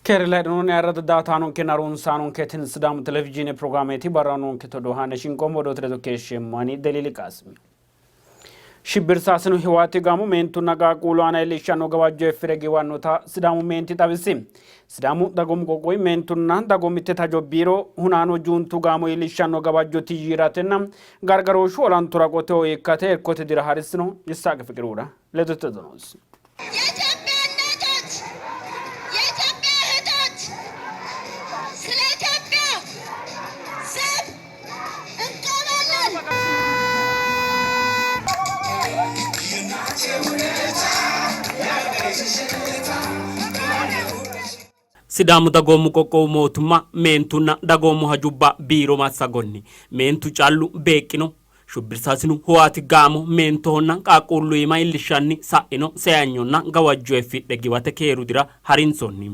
Keere laydhinoonni ayirrado daatanonkenna harunsaanonke tini Sidaamu televizhiine pirogiraameeti barranonke todoo haane shinqoommo odoote ledo keeshsheemmo ani Deliili Qaasimi. Shibbirsaasinu Hiwaati gaamo meentunna qaaqquullu aana iillishshanno gawajjo effire giwannota Sidaamu meenti xawisi. Sidaamu dagoomu qoqqowi meentunna dagoomittete hajo biiro hunaano juuntu gaamo iillishshanno gawajjo tiyyi'ratenna gargarooshshu olantora qoteho ikkate irkote dira harissino. Yisaaqi Fiqirura ledote noosi. የኢትዮጵያ እናቶች፣ የኢትዮጵያ እህቶች ስለ ኢትዮጵያ ዘብ እንቆማለን። Sidaamu dagoomu qoqqowu mootimma meentunna dagoomu hajubba biiro massagonni meentu callu beeqqino Shubbirsaasinu Huwaati gaamo meentohonna qaaqquullu iima iillishshanni sa'ino seyanyonna gawajjo effidhe giwate keeru dira harinsoonni.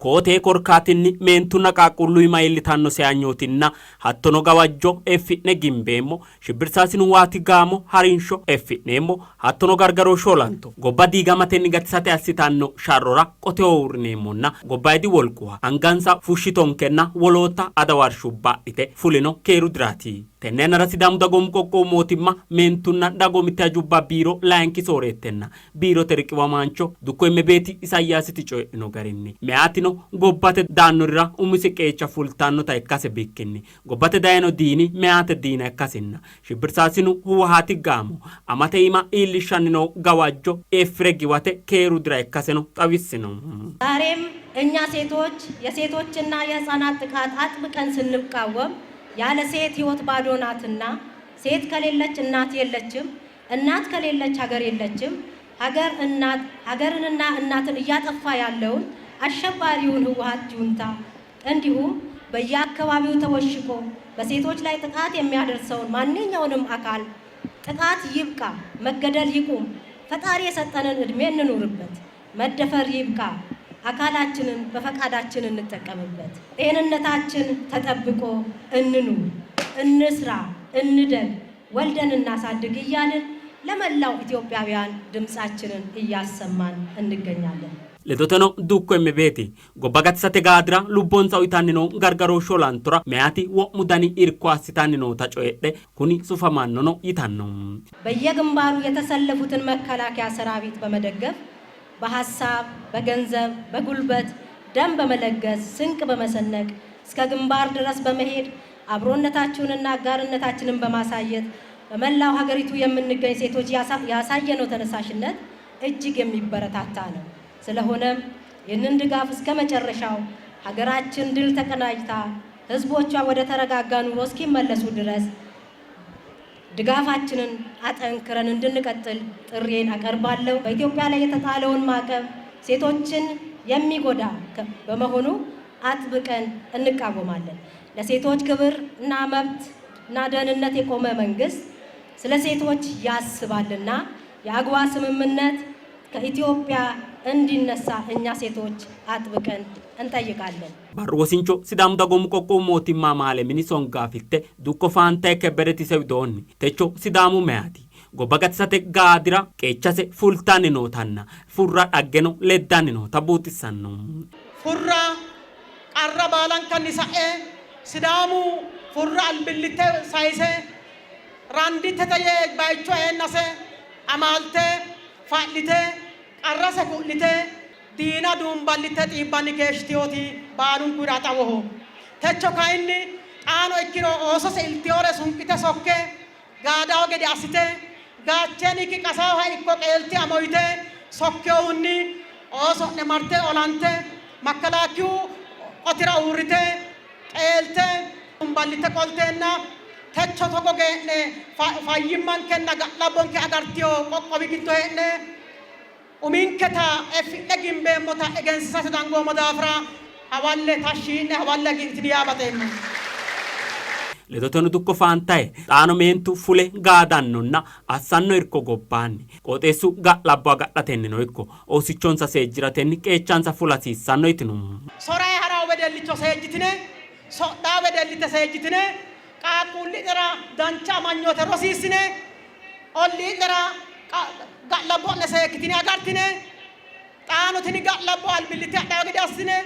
Koo-tee korkaatinni meentunna qaaqquullu iima iillitanno seyanyootinna hattono gawajjo effi'ne gimbeemmo, Shibbirsaasinu Huwaati gaamo harinsho effi'neemmo, hattono gargarooshshu olanto gobba diigamatenni gatisate assitanno sharrora qoteho uurrineemmonna gobbayidi wolquwa angansa fushshitonkenna wolootta adawarshubba adhite fulino keeru diraati. Tenne yannara Sidaamu Dagoomu Qoqqowu Mootimma Meentunna Dagoomitte Hajubba Biiro Layinki Sooreettenna Biirote Riqiwamaancho Dukko Immebeeti Isayyaasiti coyidhino garinni, meyaatino gobbate daannorira umise qeecha fultannota ikkase bikkinni gobbate dayino diini meyaate diina ikkasinna shibbirsaasinu Huwahaati gaamo amate iima iillishshanni noo gawajjo effire giwate keeru dira ikkaseno xawissino. ዛሬም እኛ ሴቶች የሴቶችና የህፃናት ጥቃት አጥብቀን ስንቃወም ያለ ሴት ህይወት ባዶ ናትና ሴት ከሌለች እናት የለችም፣ እናት ከሌለች ሀገር የለችም። ሀገር እናት ሀገርንና እናትን እያጠፋ ያለውን አሸባሪውን ህወሓት ጁንታ እንዲሁም በየአካባቢው ተወሽቆ በሴቶች ላይ ጥቃት የሚያደርሰውን ማንኛውንም አካል ጥቃት ይብቃ፣ መገደል ይቁም፣ ፈጣሪ የሰጠንን እድሜ እንኑርበት፣ መደፈር ይብቃ፣ አካላችንን በፈቃዳችን እንጠቀምበት፣ ጤንነታችን ተጠብቆ እንኑር፣ እንስራ፣ እንደግ፣ ወልደን እናሳድግ እያልን ለመላው ኢትዮጵያውያን ድምፃችንን እያሰማን እንገኛለን። Ledoteno Dukko Immebeeti gobba gatisate gaadira lubbonsa uyitanni noo gargarooshshu olantora meyaati wo'mu dani irko assitanni noota coyidhe kuni sufamannono yitanno. በየግንባሩ የተሰለፉትን መከላከያ ሰራዊት በመደገፍ በሀሳብ፣ በገንዘብ፣ በጉልበት ደም በመለገስ ስንቅ በመሰነቅ እስከ ግንባር ድረስ በመሄድ አብሮነታችሁንና አጋርነታችንን በማሳየት በመላው ሀገሪቱ የምንገኝ ሴቶች ያሳየነው ተነሳሽነት እጅግ የሚበረታታ ነው። ስለሆነም ይህንን ድጋፍ እስከ መጨረሻው ሀገራችን ድል ተቀናጅታ ሕዝቦቿ ወደ ተረጋጋ ኑሮ እስኪመለሱ ድረስ ድጋፋችንን አጠንክረን እንድንቀጥል ጥሪዬን አቀርባለሁ። በኢትዮጵያ ላይ የተጣለውን ማዕቀብ ሴቶችን የሚጎዳ በመሆኑ አጥብቀን እንቃወማለን። ለሴቶች ክብር እና መብት እና ደህንነት የቆመ መንግስት ስለ ሴቶች ያስባልና የአግዋ ስምምነት ከኢትዮጵያ እንዲነሳ እኛ ሴቶች አጥብቀን እንጠይቃለን። Barru wosincho Sidaamu Dagoomu Qoqqowu Mootimma Amaale Mini Songaafitte Dukko Faantaye Kebbedeti ise widoonni techo Sidaamu meyaati gobba gatisate gaadira qeechase fultanni nootanna furra dhaggeno leddanni noota buuxissanno. Furra qarra baalankanni sa'e Sidaamu furra albillitte sayise randittete yee bayicho eennase amaalte fa'lite qarrase ku'lite diina duumballitte xiibbanni keeshshitinoti baalunkura xawoho. Techo kayinni xaano ikkiro oosose iltiyore sunqite sokke gaadaho gede assite gaacheenikki qasaaha ikko qeelte amoyite sokkeohunni ooso'ne marte olante makkalaakkiyu qotira uurrite qeelte duumballitte qolteenna techo togo gee'ne fayyimmankenna ga'labbonke agartiyo qoqqowi giddo hee'ne uminketa effi'ne gimbeemmota egensiisate dangoommo daafira hawalle tashshi yii'ne hawalle hagiidhitini yaa baxeemmo. Ledoteno Dukko Faantaye xaano meentu fule gaadannonna assanno irko gobbaanni qooxeessu ga'labbo agadhatennino ikko oosichonsa seejjiratenni qeechansa fula hasiissanno yitino. Sorayi ha'rawo wedellicho seejjitine, sodhaa wedellitte seejjitine, qaaqquulli'nera dancha amanyoote rosiissine, ollii'nera ga'labbo'ne seekkitine agartine, xaano tini ga'labbo albillitte hadhawo gede assine.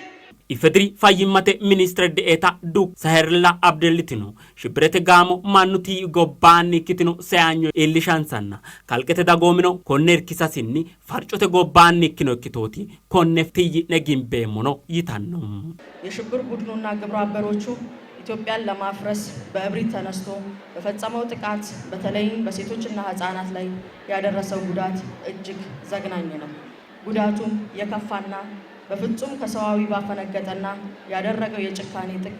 IFEDIRI Fayyimmate Ministire De'eeta Duk Saherla Abdellitino shibbirete gaamo mannu tii'i gobbaanni ikkitino seyaanyo iillishansanna kalqete dagoomino konne irkisasinni farcote gobbaanni ikkino ikkitooti konne tiyyi'ne gimbeemmono yitanno. የሽብር ቡድኑና ግብረ አበሮቹ ኢትዮጵያን ለማፍረስ በእብሪት ተነስቶ በፈጸመው ጥቃት በተለይም በሴቶችና ሕፃናት ላይ ያደረሰው ጉዳት እጅግ ዘግናኝ ነው። ጉዳቱም የከፋና በፍጹም ከሰዋዊ ባፈነገጠና ያደረገው የጭካኔ ጥግ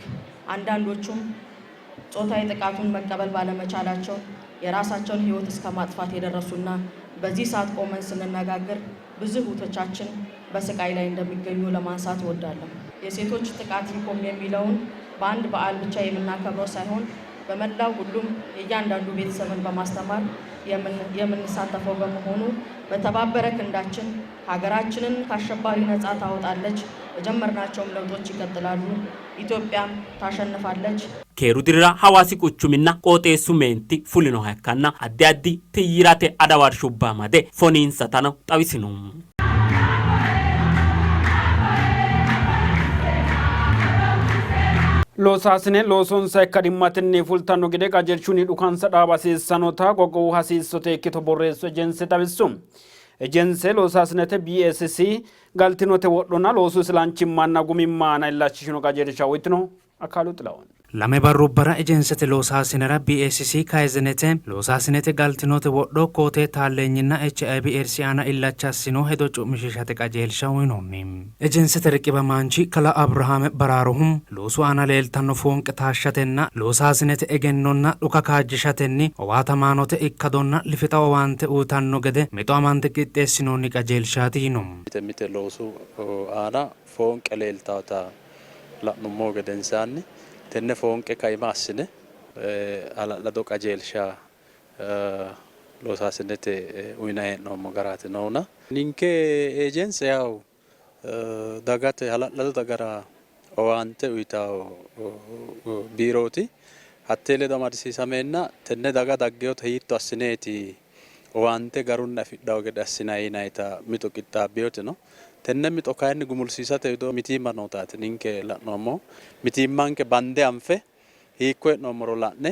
አንዳንዶቹም ጾታዊ ጥቃቱን መቀበል ባለመቻላቸው የራሳቸውን ሕይወት እስከ ማጥፋት የደረሱና በዚህ ሰዓት ቆመን ስንነጋገር ብዙ እህቶቻችን በስቃይ ላይ እንደሚገኙ ለማንሳት እወዳለሁ። የሴቶች ጥቃት ይቆም የሚለውን በአንድ በዓል ብቻ የምናከብረው ሳይሆን በመላው ሁሉም የእያንዳንዱ ቤተሰብን በማስተማር የምንሳተፈው በመሆኑ በተባበረ ክንዳችን ሀገራችንን ከአሸባሪ ነፃ ታወጣለች። የጀመርናቸውም ለውጦች ይቀጥላሉ። ኢትዮጵያም ታሸንፋለች። Keeru dirira Hawaasi quchuminna qooxeessu meenti fulinoha ikkanna addi addi tiyyi'rate adawarshubba amade foniinsatano xawisino. Loosaasine loosonsa ikkadimmatenni fultanno gede qajeelshunni dhukansa dhaaba hasiissanota qoqqowu hasiissote ikkito borreessu ejense xawissu. Ejense loosaasinete BSC galtinote wodhonna loosu isilanchimmanna gumimma aana illachishino qajeelsha uytino. Akaalu Xilahun. Lame barrubbara ejensete loosaasinera BSC Kayzenete loosaasinete galtinote wodho koote taalleenyinna HIV Eedsi aana illacha assino hedo cu'mishiishate qajeelsha uynoonni. Ejensete riqibamaanchi kalaa Abrahaam Baraarohu loosu aana leeltanno foonqe taashshatenna loosaasinete egennonna dhuka kaajjishatenni owaatamaanote ikkadonna lifixa owaante uytanno gede mixo amande qixxeessinoonni qajeelshaati yiino. Mite mite loosu aana foonqe leeltawota la'nummohu gedensaanni tenne foonqe kaima assine hala'lado qajeelsha loosaasinete uyinanni hee'noommo garaati noona. Ninke ejense yaw dagate hala'lado dagara owaante uyitawo biirooti. Hattee ledo amadisiisameenna tenne daga daggeota hiitto assineeti owaante garunni afidhawo gede assinanni yinannita mixo qixxaabbinoti no. Tenne mixo kayinni gumulsiisate widoo mitiimma nootaati ninke la'noommohu. Mitiimmanke bande anfe hiikko hee'noommoro la'ne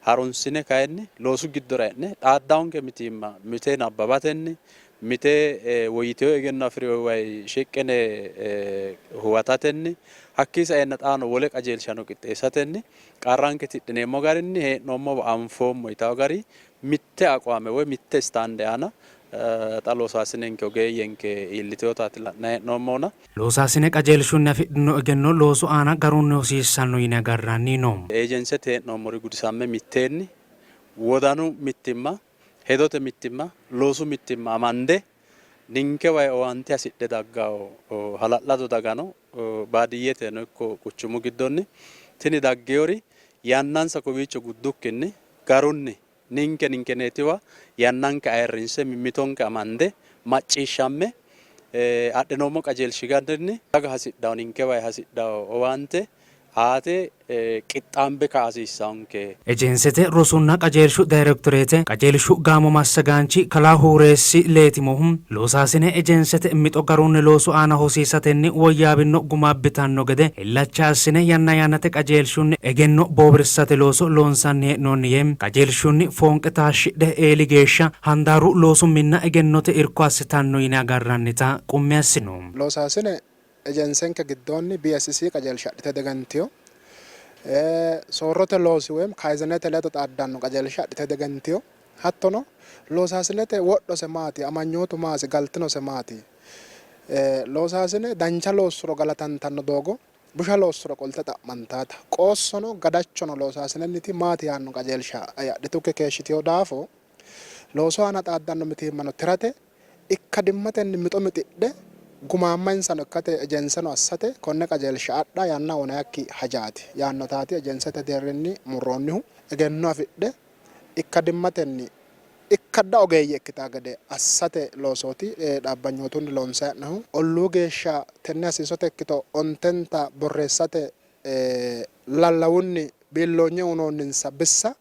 harunsine kayinni loosu giddora e'ne xaaddawonke mitiimma mite nabbabatenni mite woyyitino egenno afi'rino way shiqqine huwatatenni hakkii saenna xaano wole qajeelshano qixxeessatenni qarranke tidhineemmo garinni hee'noommowa anfoommo yitawo gari mitte aqwaame woy mitte istaande aana xa loosaasinenke ogeeyyenke iillitinotaati la'nanni hee'noommohuna. Loosaasine qajeelshunni afidhino egenno loosu aana garunni hosiissanno yine agarranni yiino. Ejensete hee'noommori gudisamme mitteenni wodanu mittimma, hedote mittimma, loosu mittimma amande ninkewa owaante hasidhe dagganno hala'lado dagano baadiyyeteno ikko quchumu giddonni tini dagginori yannansa kowiicho guddukkinni garunni ninke ninkeneetiwa yannanke ayirrinse mimmitonke amande macciishshamme adhinoommo qajeelshi garinni daga hasidhawo ninkewa hasidhawo owaante aate qixxaambe ka'a hasiissanonke. Ejensete rosunna qajeelshu dayrektoreete qajeelshu gaamo massagaanchi kalaa Huureessi Leetimohu loosaasine ejensete mixo garunni loosu aana hosiisatenni woyyaawinno guma abbitanno gede illacha assine yanna yannate qajeelshunni egenno boowirsate looso loonsanni hee'noonni yee qajeelshunni foonqe taashshidhe eeli geeshsha handaaru loosu minna egennote irko assitanno yine agarrannita qummi assino. Loosaasine ejensenke giddoonni BSC qajeelsha adhite degentino. Soorrote loosi woyim kayzenete ledo xaaddanno qajeelsha adhite degentino. Hattono loosaasinete wodhose maati, amanyootu maasi, galtinose maati, loosaasine dancha loossuro galatantanno doogo, busha loossuro qolte xa'mantaata, qoossono gadachono loosaasinenniti maati yaanno qajeelsha adhitukki keeshshitino daafo loosu aana xaaddanno mitiimmano tirate ikkadimmatenni mixo mixidhe gumaamma insano ikkate ejenseno assate konne qajeelsha adha yanna wonayakki hajaati yaannotaati ejensete deerrinni murroonnihu. Egenno afidhe ikkadimmatenni ikkadda ogeeyye ikkitaa gede assate loosooti dhaabbanyootunni loonsanni hee'nohu. Olluu geeshsha tenne hasiisote ikkito ontenta borreessate lallawunni biilloonye uynoonninsa bissa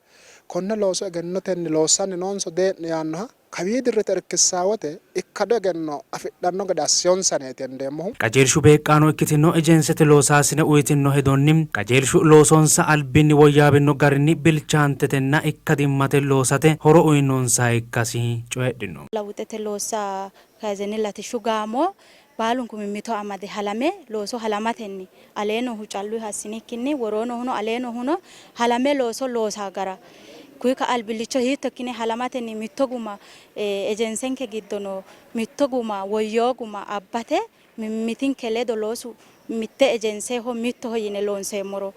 konne looso egennotenni loossanni noonso dee'ni yaannoha Kawii dirrite irkissaa wote ikkado egenno afidhanno gede assiyonsa yeeti hendeemmohu. Qajeelshu beeqqaano ikkitinno ejensete loosaasine uytinno hedonni, qajeelshu loosonsa albinni woyyaawinno garinni bilchaantetenna ikkadimmate loosate horo uynonsaha ikkasi coyidhino. Lawuxete loossa kayzeni latishshu gaamo baalunku mimmito amade halame looso halamatenni alee noohu calluyiha assinikkinni woroo noohuno alee noohuno halame looso loosa gara kuyi ka'a albillicho hiitto ikkine halamatenni mitto guma ejensenke giddo noo mitto guma woyyoo guma abbate mimmitinke ledo loosu mitte ejenseho mittoho yine loonseemmoro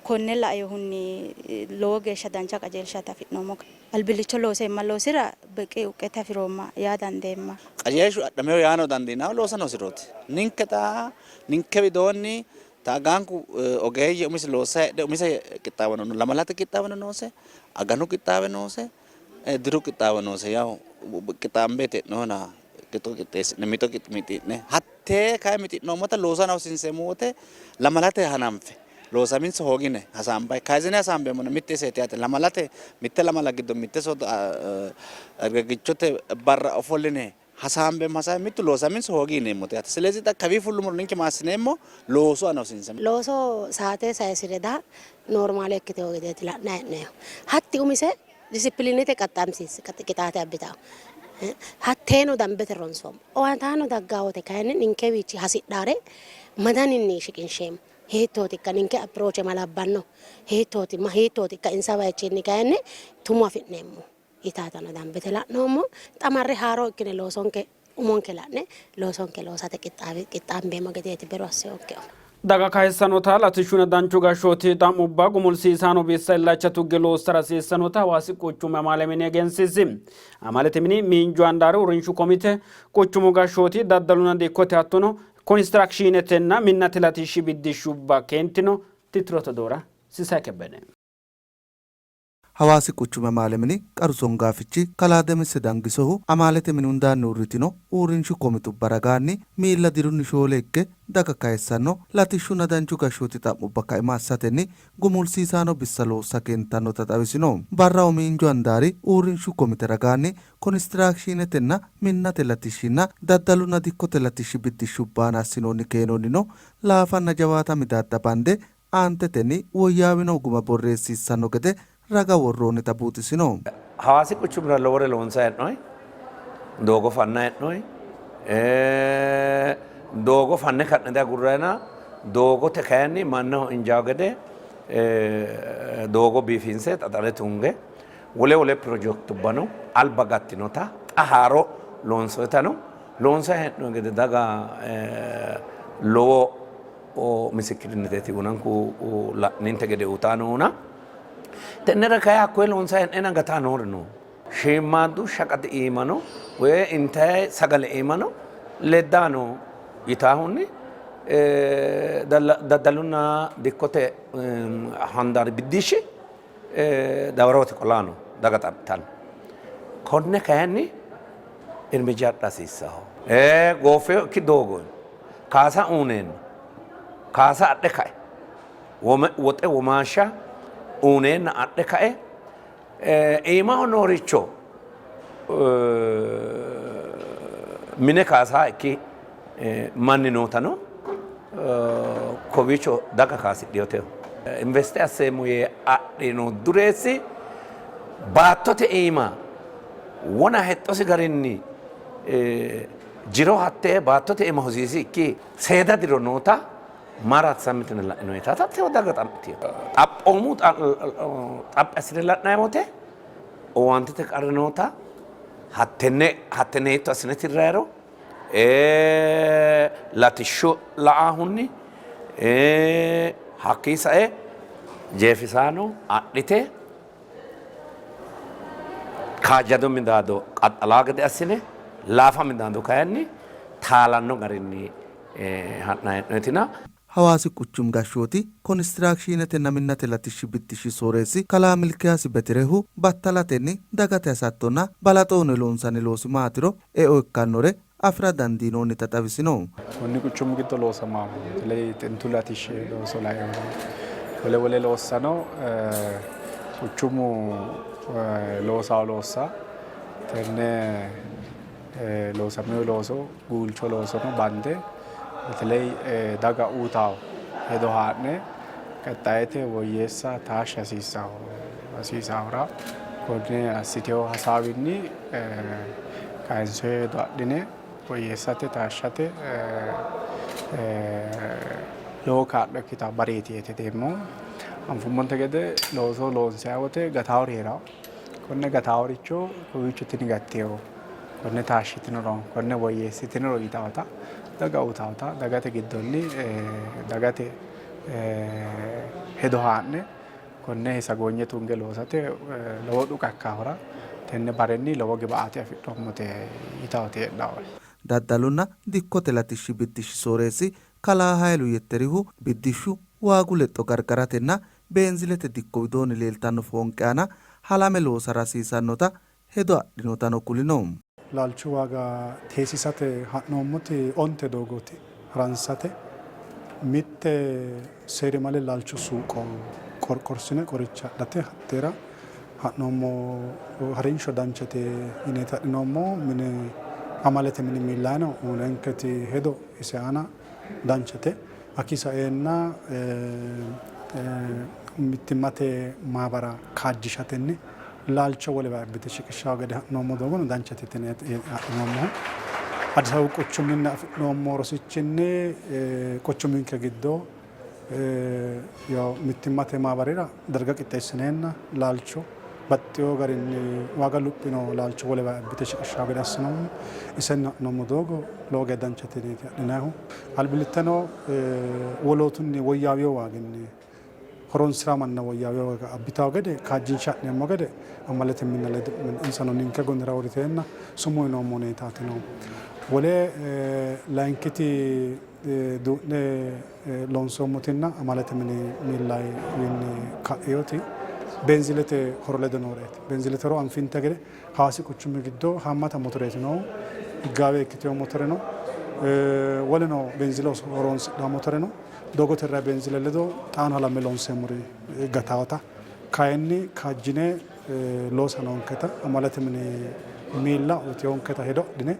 konne lainohunni lowo geeshsha dancha qajeelshaati afi'noommo. Albillicho looseemma loosira beqi iwuqete afi'roomma yaa dandeemma. Qajeelshu adhameho yaano dandiinannihu loosa noosirooti. Ninke xa ninke widoonni taagaanku ogeeyye umise loossa heedhe umise qixxaawo no, lamalate qixxaawo noose, aganu qixxaawe noose, diru qixxaawo noose. Yaw qixxaambeeti hee'noona mixo qixxeessi'ne mixo mixi'ne hattee kayi mixi'noommota loosu aana hosiinseemmo wote lamalate hananfe loosaminso hoogine hasaambayi kayizine hasaambeemmona mitte iseeti yaate lamalate mitte lamala giddo mitte soodo argagichote barra ofolline hasaambeemmo hasaawi mittu loosaminso hoogi yineemmote yaate. Silezi xa kawii fullummoro ninke maassineemmo loosu aana hosiinseemmo. Looso saate sayisire daa noormaale ikkitewo gedeeti la'nayi hee'noyihu. Hatti umise disipiliinete qaxxaamsiisse qixaate abbitanno. Hatteeno dambete ronsoommo. Owaataano daggaa wote kayinni ninkewiichi hasidhaare madaninni shiqinsheemmo. Hiittootikka ninke approache ma labbanno? Hiittooti ma hiittootikka insa bayichinni kayinni tumo afi'neemmo yitaatano dambete la'noommo. Xa marre haaroo ikkine loosonke umonke la'ne loosonke loosate qixxaambeemmo gedeeti beru asseyonkehu. Daga kayissannota latishshunna danchu gashshooti xa'mubba gumulsiisaano bissa illacha tugge loossara hasiissannota Hawaasi quchumi amaale mini egensiisi. Amaalete mini miinju handaari uurrinshu komite quchumu gashshooti daddalunna dikkote hattono Konistiraakshiinetenna minnate latishshi biddishshubba keentino. Tittirote doora Sisay Kebbede. Hawaasi Quchumi Amaale Mini Qaru Songaafichi Kalaa Demisse Dangisohu amaalete mini hundaanni uurritino uurrinshu komitubba ragaanni miilla dirunni shoole higge daga kayissanno latishshunna danchu gashshooti xa'mubba kaima assatenni gumulsiisaano bissa loossa keentannota xawisino. Barraho miinju handaari uurrinshu komite ragaanni Konistiraakshiinetenna minnate latishshinna daddalunna dikkote latishshi biddishshubba aana assinoonni keenonnino laafanna jawaata midaadda bande aantetenni woyyaawino guma borreessiissanno gede raga worroonnita buuxisino. Hawaasi quchumira lowore loonsanni hee'noonni, doogo fannanni hee'noonni, doogo fanne ka'ne diagurrannina doogote kayinni mannaho injaawo gede doogo biifinse xaxare tunge Wole wole pirojektubbano alba gattinota xa haaro loonsoyitano loonsanni hee'noonni gede daga lowo misikirinneteeti wonanku la'ninte gede uytanni noona tennera kayi hakkoye loonsanni hee'neenna gataa noori no. Shiimmaaddu shaqaxi iimano woyi intayi sagale iimano leddaano yitaahunni daddalunna dikkote handaari biddishshi dawarote qolaano daga xa'mitanno. Konne kayinni irmija adha hasiissanno. Gooffinokki doogo kaasa uyneenna kaasa adhe kae woxe womaashsha uyneenna adhe kae iimaho nooricho mine kaasaa ikki manni nootano kowiicho daga kaasidhinote. Investe asseemmo yee adhino dureessi baattote iima wona hexxosi garinni jiro hattee baattote iima hosiisikki seeda diro noota Marat sammitine la'inoyita tewo daga xa'mitino. Xaphoomu xaphi assine la'nanni wote owaantete qarri noota hattenne hattenne hiitto assine tirrayiro latishshu la'ahunni hakkii sae jeefisaano adhite kaajjado midaado qaxxalaa gede assine laafa midaado kayinni taalanno garinni ha'nanni hee'noyitina. Hawaasi quchumi gashshooti konistiraakshiinetenna minnate latishshi biddishshi sooreessi kalaa Milkiyaasi Betirehu battalatenni dagate hasattonna balaxo uyne loonsanni loosi maatiro eo ikkannore afi'ra dandiinoonnita xawisino. Konni quchumu giddo loosamahu bateley xintu latishshi looso lainohunni wole wole loossano quchumu loosawo loossa Tenne loosamino looso guulcho loosono bande በተለይ daga uuytawo hedo haa'ne qexxayete woyyeessa taashsha hasiisahura konne assitewo hasaawinni kayinsoyi hedo adhine woyyeessate taashshate lowo kaa'lo ikkitawo bareeti yee hedeemmo. Anfummonte gede looso loonsayi wote gataawori heerawo. Konne gataaworicho kowiicho tini gattewo, konne taashshitinoro, konne woyyeessitinoro yitawota daga uyitawota dagate giddonni dagate hedo haa'ne konne hisagoonye tunge loosate lowo dhuka ikkahura tenne barenni lowo gibaate afi'noommote yitawoti heedhawoe. Daddalunna dikkote latishshi biddishshi sooreessi kalaa Hayilu Yetterihu biddishshu waagu lexxo gargaratenna beenzilete dikko widoonni leeltanno foonqe aana halame loosara hasiisannota hedo adhinotano kulino. Laalchu waaga teesiisate ha'noommoti onte doogooti haransate. Mitte seerimale laalchu suuqo qorqorsine qoricha adhate hatteera ha'noommo harinsho danchate yineeti adhinoommohu. Mine amalete mini miillano uyinonketi hedo ise aana danchate. Hakkii saeenna mittimmate maabara kaajjishatenni laalcho wolewa abbite shiqishshawo gede ha'noommo doogono danchate yine adhinoommohu. Addis Ababu quchuminni afi'noommo rosichinni quchuminke giddo mittimmate maabarira darga qixxeessineenna laalcho baxxeewo garinni waaga luphino laalcho wolewa abbite shiqishshawo gede assinoommo. Isenni ha'noommo doogo lowo geya danchate yineeti adhinannihu. Albillitteno wolootunni woyyaawino waaginni horonsiramanna woyyaawino waaga abbitawo gede kaajjinshe ha'neemmo gede amalete minna ledo insano ninke gonnira uurriteenna sumuu yinoommo huneetaati noohu. Wole layinkiti duu'ne loonsoommotinna amalete mini miillawiinni ka'inoti beenzilete horo ledo nooreeti. Beenzilete horo anfinte gede Hawaasi quchumi giddo haammata motoreeti noohu. Higgaawe ikkitino motore no, woleno beenzile horonsidhanno motore no. Doogote irra beenzile ledo xaano halamme loonseemmori gataawota kayinni kaajjine loosa noonketa amalete mini miilla uyitinonketa hedo adhine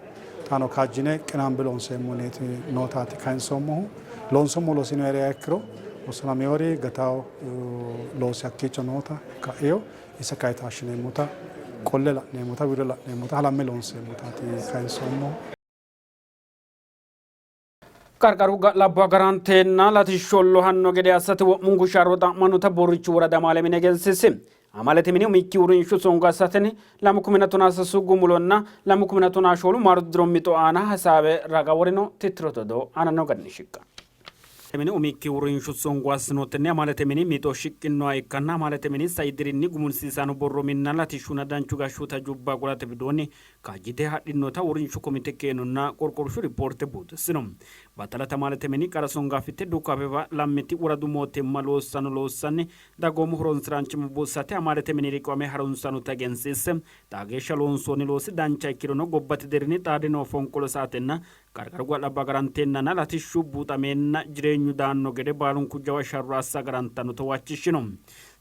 xaano kaajjine qinaambe loonseemmo yineeti nootaati kayinsoommohu. Loonsoommo loosino hee'riha ikkiro wossanaminori gataawo loosi hakkiicho noota ka'ino ise kayi taashshineemmota qolle la'neemmota wirro la'neemmota halamme loonseemmotaati kayinsoommohu. Qarqaru ga'labbo agaranteenna latishshu ollohanno gede assate wo'munku sharro xa'mannota Borrichu woradi amaale mine egensiisi. Amaalete mini umikki uurrinshu songo assatenni 2013 gumulonna 2014 maarote diro mixo aana hasaawe raga worino tittirote odoo aananno garinni shiqqanno. Mini umikki uurrinshu songo assinotenni amaalete mini mixo shiqqinoha ikkanna amaalete mini sai dirinni gumulsiisaano borro minna latishshunna danchu gashshooti hajubba qolate widoonni kaajjite hadhinota uurrinshu komite keenonna qorqorshu rippoorte buuxissino. Battalate amaalete mini qara songaafitte Dukko Abeba Lammiti woradu mootimma loossanno loossanni dagoomu horonsi'raanchimma buuxisate amaalete mini riqiwame harunsannota egensiisse, xaa geeshsha loonsoonni loosi dancha ikkirono gobbate deerrinni xaade noo fonqolo sa''atenna qarqaru ga'labbo agaranteennanna latishshu buuxameenna jireenyu daanno gede baalunku jawa sharro assa agarantannota huwachishshino.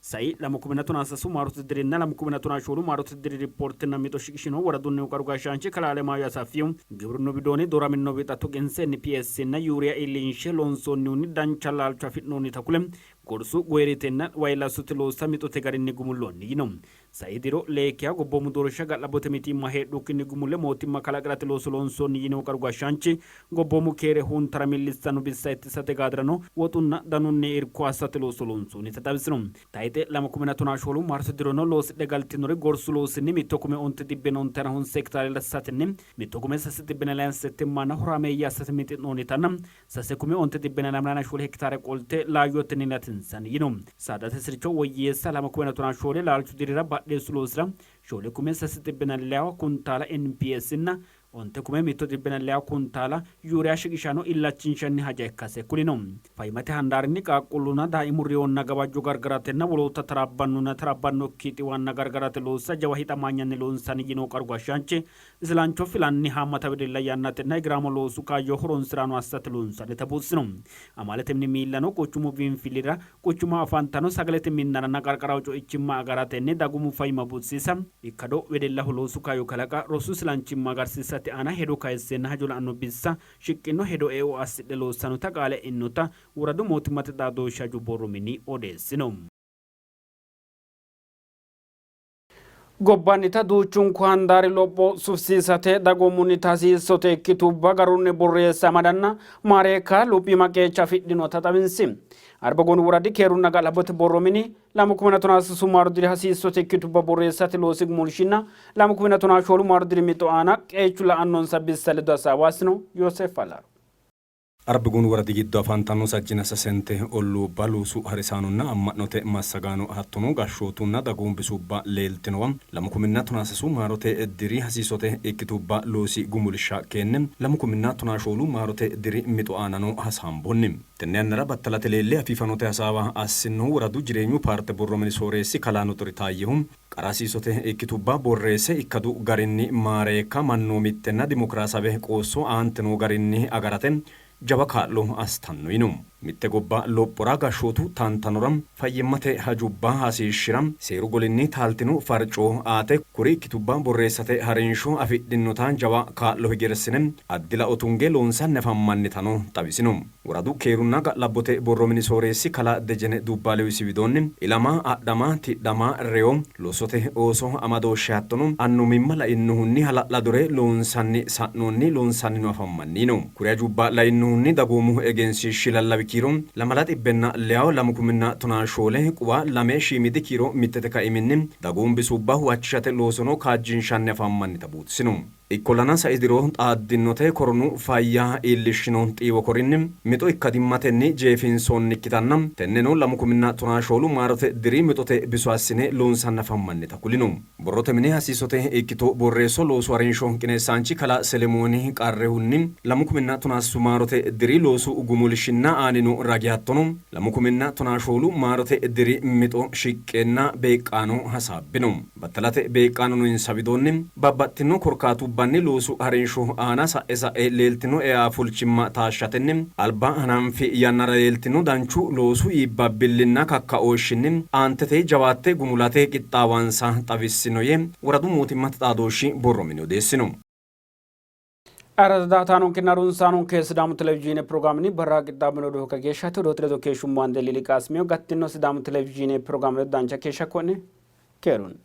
Sai 2013 maarote dirinna 2014 maarote diri rippoortenna mixo shiqishinohu woradunnihu qaru gashshaanchi kalaa Alemaayyo Asaffihu, gibrinnu widoonni dooramino wixa tuqinse NPS nna Yuuriya iillinshe loonsoonnihunni dancha laalcho afi'noonnita kule, gorsu, goyiritenna wayilassote loossa mixote garinni gumulloonni yino. Sai diro leekkiha gobboomu doorsha ga'labbote mitiimma heedhukkinni gumulle mootimma kalaqi'rate looso loonsoonni yiinohu qaru gashshaanchi, gobboomu keere huntara millissanno bissa ittisate gaadirano woxunna danunni irko assate looso loonsoonnita xawisino. Tayxe 2014 Maarso dirono loosidhe galtinori gorsu loosinni mitto kume onte xibbenna ontaana honse hektaare latisatenni mitto kume sase xibbenna layinki settimmanna horaameeyye assate mixi'noonnitanna Sase kume onte xibbenna lamalaana shoole hekitaare qolte laayyotenni latinsanni yino. Saadate sircho woyyeessa lame kumenna tonaa shoole laalchu dirira badheessu loosira shoole kume sase xibbenna leyawa kuntaala NPS nna 9,103 kuntaala Yuuriya shiqishano illachinshanni haja ikkase kulino. Fayyimmate handaarinni qaaqquullunna daaimu reyonna gawajjo gargaratenna wolootta taraabbannonna taraabbannokki xiwanna gargarate loossa jawa hixamanyanni loonsanni yino qaru gashshaanchi, isilancho filanni haammata wedella yannatenna hegeraamo loosu kaayyo horonsi'raano assate loonsannita buuxisino. Amaalete mini miillano quchumu biinfillira, quchumaho afantanno sagalete minnaranna qarqaraho co'ichimma agaratenni dagoomu fayyimma buuxisiisa, ikkado wedellaho loosu kaayyo kalaqa, rosu isilanchimma agarsiisate aana hedo kayisseenna hajo la'anno bissa shiqqino hedo eo assidhe loossannota qaale e'inota woradu mootimmate xaadooshshi hajo borro mini odeessino. Gobbannita duuchunku handaari lopho sufisiisate dagoomunnita hasiissote ikkitubba garunni borreessa amadanna maareekka luphiima qeecha afidhinota xawinsi. Arbagoonu woradi keerunna ga'labbote borro mini 2013 maaru diri hasiissote ikkitubba borreessate loosi gumulshinna 2014 maaru diri mixo aana qeechu la'annonsa bissa ledo hasaawa assino. Yooseef Alaaro. Arbagoonu woradi giddo afantanno sajjina sasente olluubba loosu harisaanonna amma'note massagaano hattono gashshootunna dagoomu bisubba leeltinowa lamu kuminna tonaa sasu maarote diri hasiisote ikkitubba loosi gumulsha keenne lamu kuminna tonaa shoolu maarote diri mixo aanano hasaamboonni. Tenne yannara battalate leelle afii fanote hasaawa assinnohu woradu jireenyu paarte borro mini sooreessi kalaa Nuxuri Taayyehu, qara hasiisote ikkitubba borreesse ikkadu garinni maareekka mannoomittenna dimokiraasawe qoosso aante noo garinni agarate jawa kaa'lo assitanno yino. Mitte gobba lophora, gashshootu tantanora, fayyimmate hajubba hasiishshira, seeru golinni taaltino farco aate kuri ikkitubba borreessate harinsho afidhinnota jawa kaa'lo hegersine addi lao tunge loonsanni afammannitano xawisino. Woradu keerunna ga'labbote borro mini sooreessi kalaa Dejene Dubbaalew isi widoonni, ilama, adhama, tidhama, reyo, lossote ooso amadooshshe hattono annumimma lainnohunni hala'ladore loonsanni sa'noonni, loonsannino afammanni yiino. Kuri hajubba lainnohunni dagoomu egensiishshi lallawi kiiro lamala xibbenna leyawo lamu kuminna tonaa shoole quwa lame shiimiidi kiiro mittete kaiminni dagoomu bisubba huwachishate loosono kaajjinshanni afammannita buuxisino. Ikkollana sai diro xaaddinote koronu fayya iillishshino xiiwo korinni mixo ikkadimmatenni jeefinsoonnikkitanna tenneno lamu kuminna tonaa shoolu maarote diri mixote biso assine loonsanni afammannita kulino. Borrote mine hasiisote ikkito borreesso loosu harinsho qineessaanchi kalaa Selemooni Qarrehunni lamu kuminna tonaa sasu maarote diri loosu gumulshinna aanino ragi hattono lamu kuminna tonaa shoolu maarote diri mixo shiqqeenna beeqqaano hasaabbino. Battalate beeqqaanono insa widoonni, babbaxxitino korkaatubbanni loosu harinsho aana sa'e sa'e leeltino eaafulchimma taashshatenni alba hananfi yannara leeltino danchu loosu iibbabbillinna kakkaooshshinni aantete jawaatte gumulate qixxaawansa xawissino yee woradu mootimmate xaadooshshi borro mini odeessino. Ayirrado daa''ataanonkenna harunsaanonke Sidaamu Televizhiine pirogiraamenni barra qixxaabbino odoo kageeshshaati. Odoote ledo keeshshummo Ande Lili Qaasimiyo. Gattino Sidaamu Televizhiine pirogiraame ledo dancha keeshsha ko'ne keerunni.